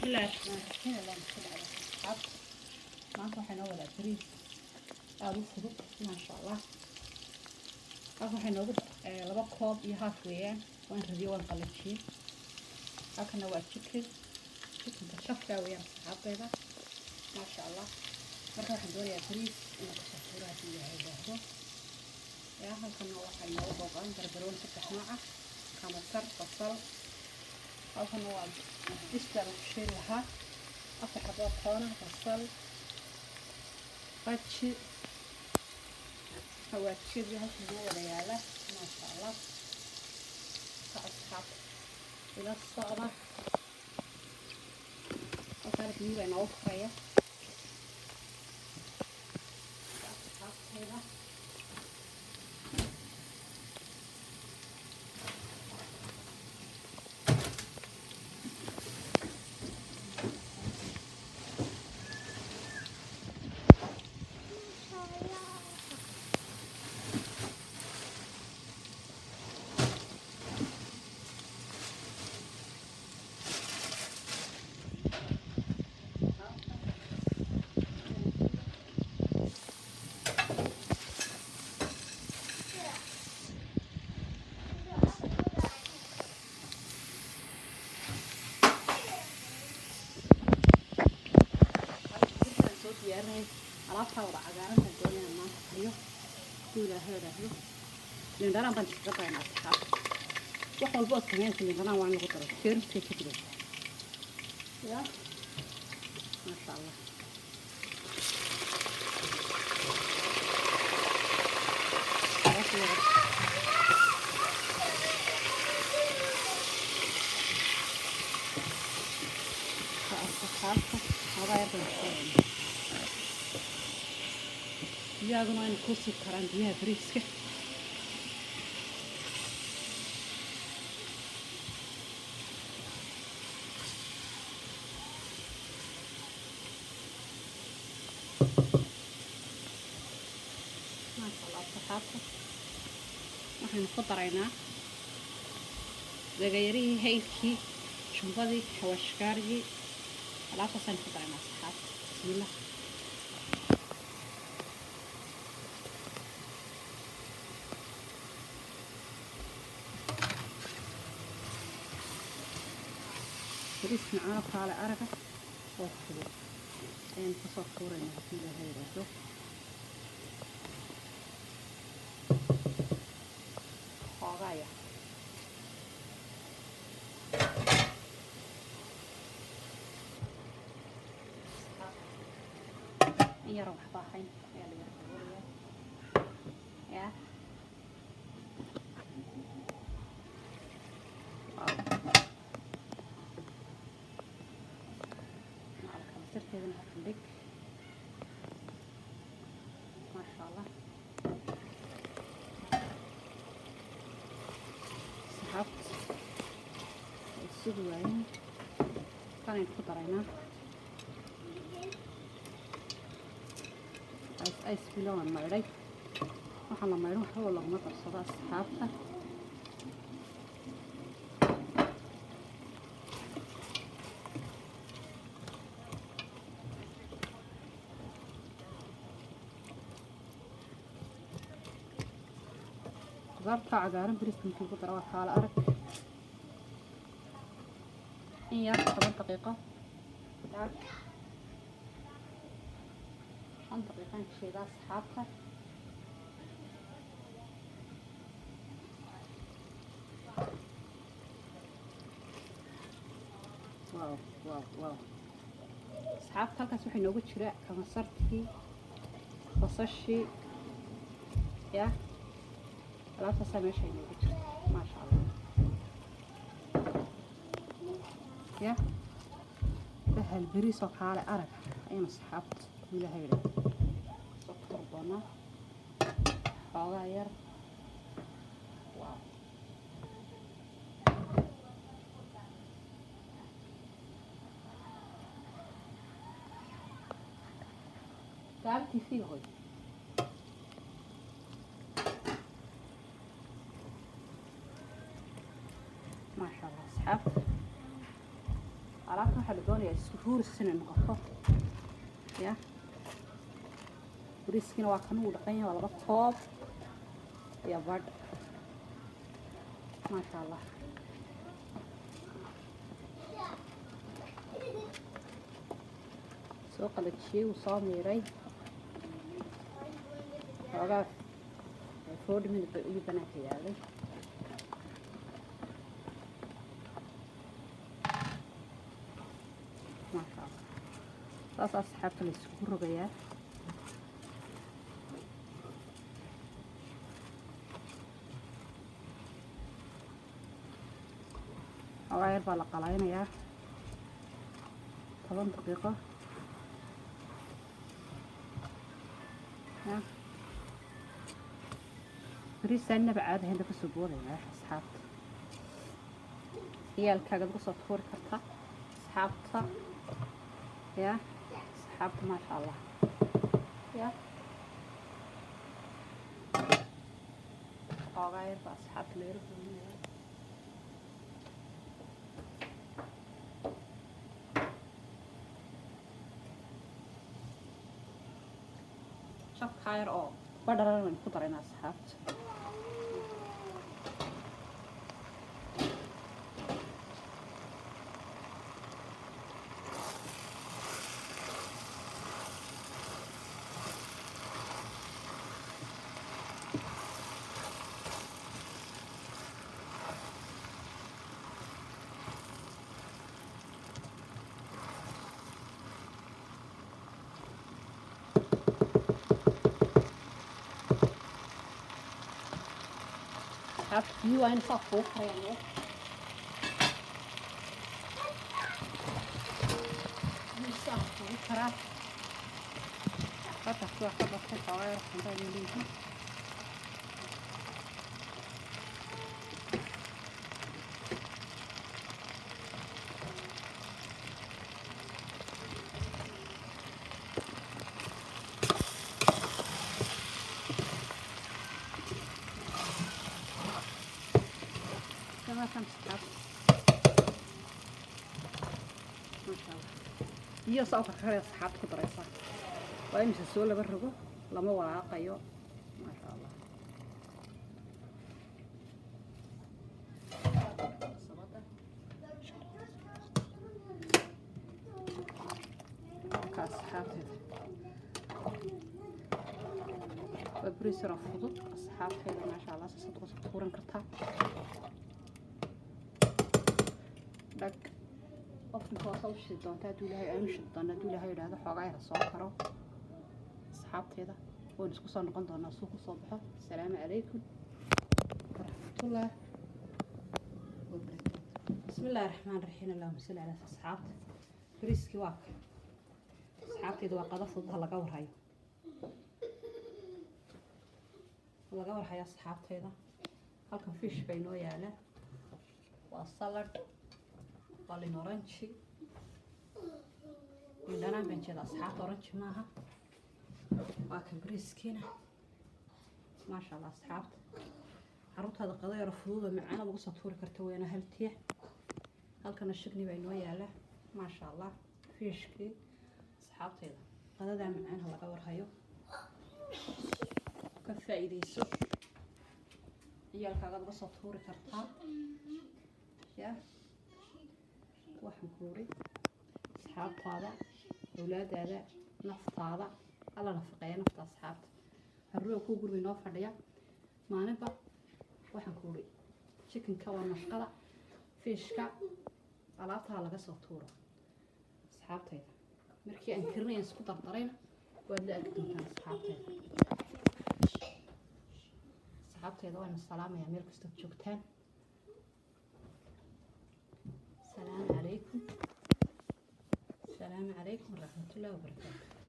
Bismillaahi raxmaani raxiim. Allahumma salli calaa asxaabta. Maanta waxaa inoo wadaa bariis aada u fudud, maasha Allah. Halkan waxaa inoogu 2 koob iyo haaf weeyaan. Waan radiyo, waan qalajiyey. Halkana waa chicken, chickenka shafkaa weeyaan, asxaabtayda, maasha Allah. Marka waxaan doonayaa bariis inuu kasoo tuuro haddii Ilaahay yidhaahdo. Yaa halkana waxaa inoogu googo-an barbarooni saddex nooca, kamasar, basal. Halkana waa distaa lagu sheegi lahaa, afar xaboo toona, basal, baji, xawaajiyadii halkan inoo wada yaala, maasha Allah. Ka asxaab ila socda. Halkaana biyo baa inoogu karaya, asxaabtayda. Markaan soo diyaarinay alaabtaa wada cagaaran baan doonaya maanta kariyo haduu Ilaahay idhaahdo. Liin dhanaan baan iskaga daynaa, asxaabta. Wax walba ood sameynaysa liin dhanaan waa in lagu daro, jeermiskay ka dilaysaa. Ya, maasha Allah. Alaabta wada ka, asxaabta, xoogaa yar baan isku biyahaaguna waa inay kusii karaan, biyaha bariiska. Maasha Allah, asxaabta. Waxaynu ku daraynaa dagayarihii, haylkii, jumbadii, xawaashgaarigii, alaabtaasaynu ku daraynaa, asxaabta. Bismillah. Bariis macaan oo kaale araga oo fudud ayaynu kasoo tuuraynaa haddii Ilaahay yidhaahdo. Xoogaaya in yaran waxba ahayn ayaa la yar daboolayaa. Ya wow, macalka masarteedana halkan dhig, maasha Allah. Saxaabta ay sugi waayeen, kanaynu ku daraynaa ice ice bilo waan maydhay. Waxaan la maydhin waxba laguma darsado, asxaabta. Qudaarta cagaaran bariiska markii lagu daro waa kaala arag. In yar 10 daqiiqo, 5 daqiiqaan shiidaa, asxaabta. Wow, wow, wow, asxaabta. Halkaas waxaa inoogu jira kamasartii, basashii, ya alaabtaasaa meesha inoogu jirta, maasha Allah. Ya bahal bariis oo kaale arag ayaynu, asxaabta, Ilaahay yidhaahdo, soo tuuri doonaa xoogaa yar. Wow. Gaartiisii hoy. Maasha Allah, asxaabta. Alaabta. Waxaa la doonayaa isku huuris inay noqoto. Ya, bariiskiina waa kan, uu dhaqan yahay. Waa 2 koob iyo badh, maasha Allah. Soo qalajiyey, wuu soo miiray, xoogaa 40 minute bay ugu banaanka yaalay. Maasha Allah, saas asxaabta la isugu rogayaa. Xoogaa yar baa la qalaynayaa, 10 daqiiqo. Ya, bariisaan naba caadi ahayn kasoo boodaya. Asxaabta, ciyaalkaagaad uga soo tuuri kartaa, asxaabta. Ya asxaabta, maasha Allah. Ya, xoogaa yar baa asxaabta la yaro goynaya. Jabkaa yar oo badharan waynu ku daraynaa, asxaabta. Asxaabta, biyo waa in saa kugu karayaan. Biyo saa kugu karaa. Batarki waa ka batay, xoogaa yar xunta ayuu leeyahay. Kan asxaabta, maasha Allah, biyo saa u karkaraya asxaabta ku daraysaa. Waa imise soo laba rogo, lama walaaqayo, maasha Allah. Sabada ka, asxaabteeda, waa bariis yaroo fudud, asxaabteeda, maasha Allah. Saasaad uga soo tuuran kartaa. Dhag, ovenka waa soo shidi doontaa hadduu Ilaahay aanu shidi doona, hadduu Ilaahay yidhaahdo. Xoogaa yar soo karo, asxaabteeda. Waan isku soo noqon doonaa suu ku soo baxo. Asalaamu calaykum waraxmatullah wabarakaatu. Bismi illaahi raxmaan raxiim, allahuma salli calaa. Asxaabta, bariiskii waa ka, asxaabteeda. Waa qada fudud, ha laga warhayo, laga warhayo, asxaabteeda. Halkan fish bay noo yaala, waa salad, waa lin orange, liin dhanaan baan jeeda, asxaabta, orange maaha. Waa kan bariiskiina, maasha Allah. Asxaabta, caruurtaada qado yaro fudud oo macaan ugu soo tuuri karta weena haltiya. Halkana shigni baa inoo yaala, maasha Allah, fishkii. Asxaabtayda, qadadaa macaan ha laga warhayo, ka faa'iidayso. Ciyaalkaagaad uga soo tuuri kartaa. Ya, waxaan ku uri, asxaabtaada, awlaadaada, naftaada alla nafaqeeya nafta. Asxaabta, carruura kuwa guriga inoo fadhiya maalinba, waxaan ku uri, chickenka waa mashqada, fishka, alaabtaa laga soo tuuro. Asxaabtayda, markii aan karinaya isku dardarayna waad la arki doontaan, asxaabtayda. Asxaabtayda, waana salaamayaa meel kastood joogtaan. Asalaamu calaykum, asalaamu calaykum waraxmatullahi wabarakaatu.